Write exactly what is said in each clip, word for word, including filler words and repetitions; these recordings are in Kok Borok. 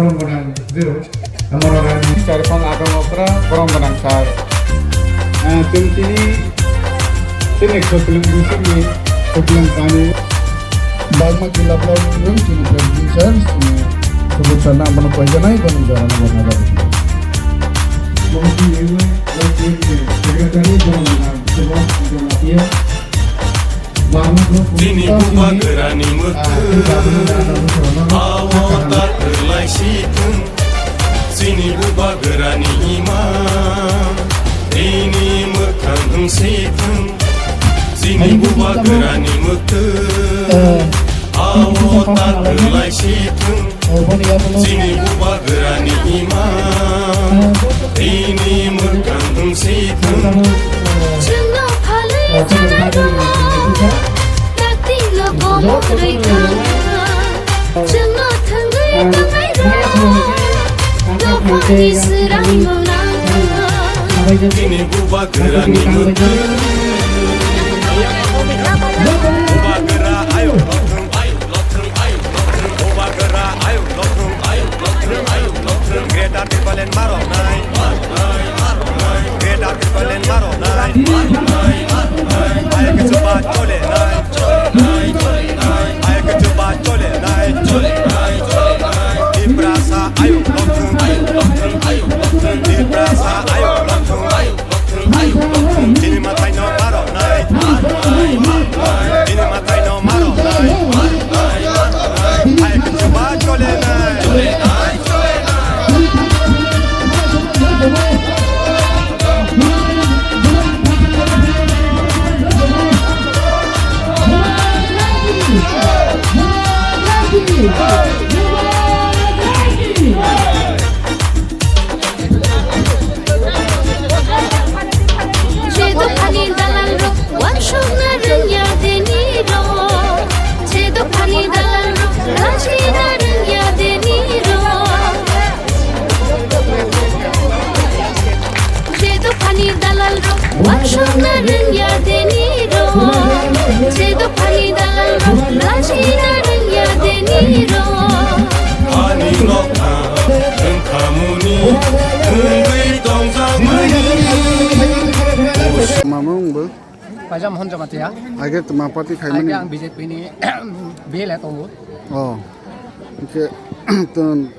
Borom gwnang, zero. Amaro rani. Sir, phang agam okra, borom gwnang, sir. Ah, chwng tini, chini khoklang bisingni, khoklang kani. Bagma kila block ni chini president sir, chini Subud sir na bono poijanai, bono jora na bono jora. Secretary, borom gwnang, Subhash Jamatia. Chini bubagrani mwkhwtwng, abo ta kwlai si thwng. Chini bubagrani imang, tini mwkhang wng si thwng. Chini bubagrani mwkhwtwng, abo ta kwlai si thwng. Chini bubagrani imang, tini mwkhang wng si thwng. Chwngno phalwi thanai rwma, dakti logo mwrwi thangma. Chwngno thwngwi tongwi rwma, dophani swrang mwnang. Chini bubagrani mwkhwtwng, bubagra ayuk lothwng, ayuk lothwng, ayuk lothwng, bubagra ayuk lothwng, ayuk lothwng, ayuk lothwng, Greater Tipraland maroknai, Greater Tipraland maroknai, ayuk chuba cholenai, ayuk chuba cholenai, Tiprasa ayuk lothwng, ayuk lothwng, ayuk lothwng, Tiprasa ayuk lothwng, ayuk lothwng, ayuk lothwng, chini mwtai no maroknai, chini mwtai no maroknai, ayuk chuba cholenai. Je dophani dalalrok wansukna rwngya deni rok, je dophani dalalrok lachina rwngya deni rok. Je dophani dalalrok wansukna rwngya deni rok, je dophani dalalrok lachina rwngya deni rok. Ani nokha wngkhamuni wngwi tongjakmani. Mama wngbo? Paijam Honjamatia. Age tma party khaimani? Age ang B J P ni B L A tongo. Oh. Hingke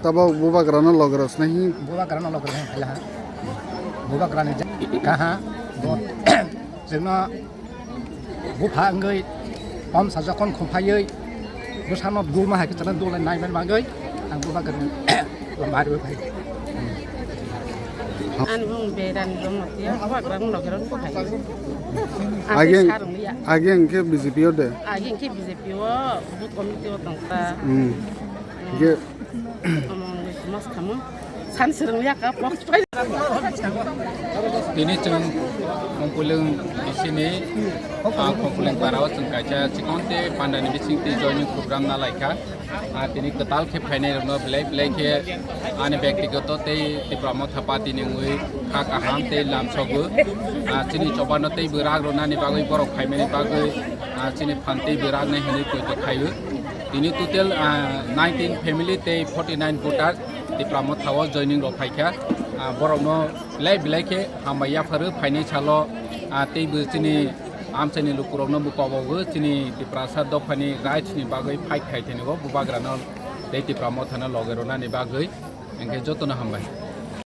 tabok bubagrano logra sinahi. Bubagrano logra sinahi khaila ha. Bubagrani kaha. Bo chwngno bupha wngwi om sajak kon khumphaiwi bwsano dulma hai khe chwngno dulai naiman bagwi ang bubagrani lama rwi phai. Ani bung berani bung mati ya, bubagrani logra phai. Age, age hingke B J P o de? Age hingke B J P o, booth committee o tongkha. Hmm. Hingke Omo wngwi mas kamo. San swrwng ya ka box pai. Tini chwng Khumphulwng bisini, ah, Khumphulwng para o chwng kaisa chikonte pandani bisingtwi joining program nalaikha. Ah, tini kwtal khe phainai rokno belai belai khe ani byaktigoto tei Tipra Motha Party ni wngwi kha kaham tei lamsogo. Ah, chini chobano tei bwrag rwnani bagwi borok phaimani bagwi, ah, chini phan tei bwrag nai hinwi poito khaio. Tini total, ah, nineteen family tei forty nine voter Tipra Motha o joining rok phaikha. Ah, borokno belai belai khe hambai yapharo phainai salo, ah, teibo chini amchaini lukurokno bo kobogo chini Tiprasa dophani rights ni bagwi fight khai thani o bubagrano tei Tipra Motha no loge rwnani bagwi. Hingkhe jotono hambai.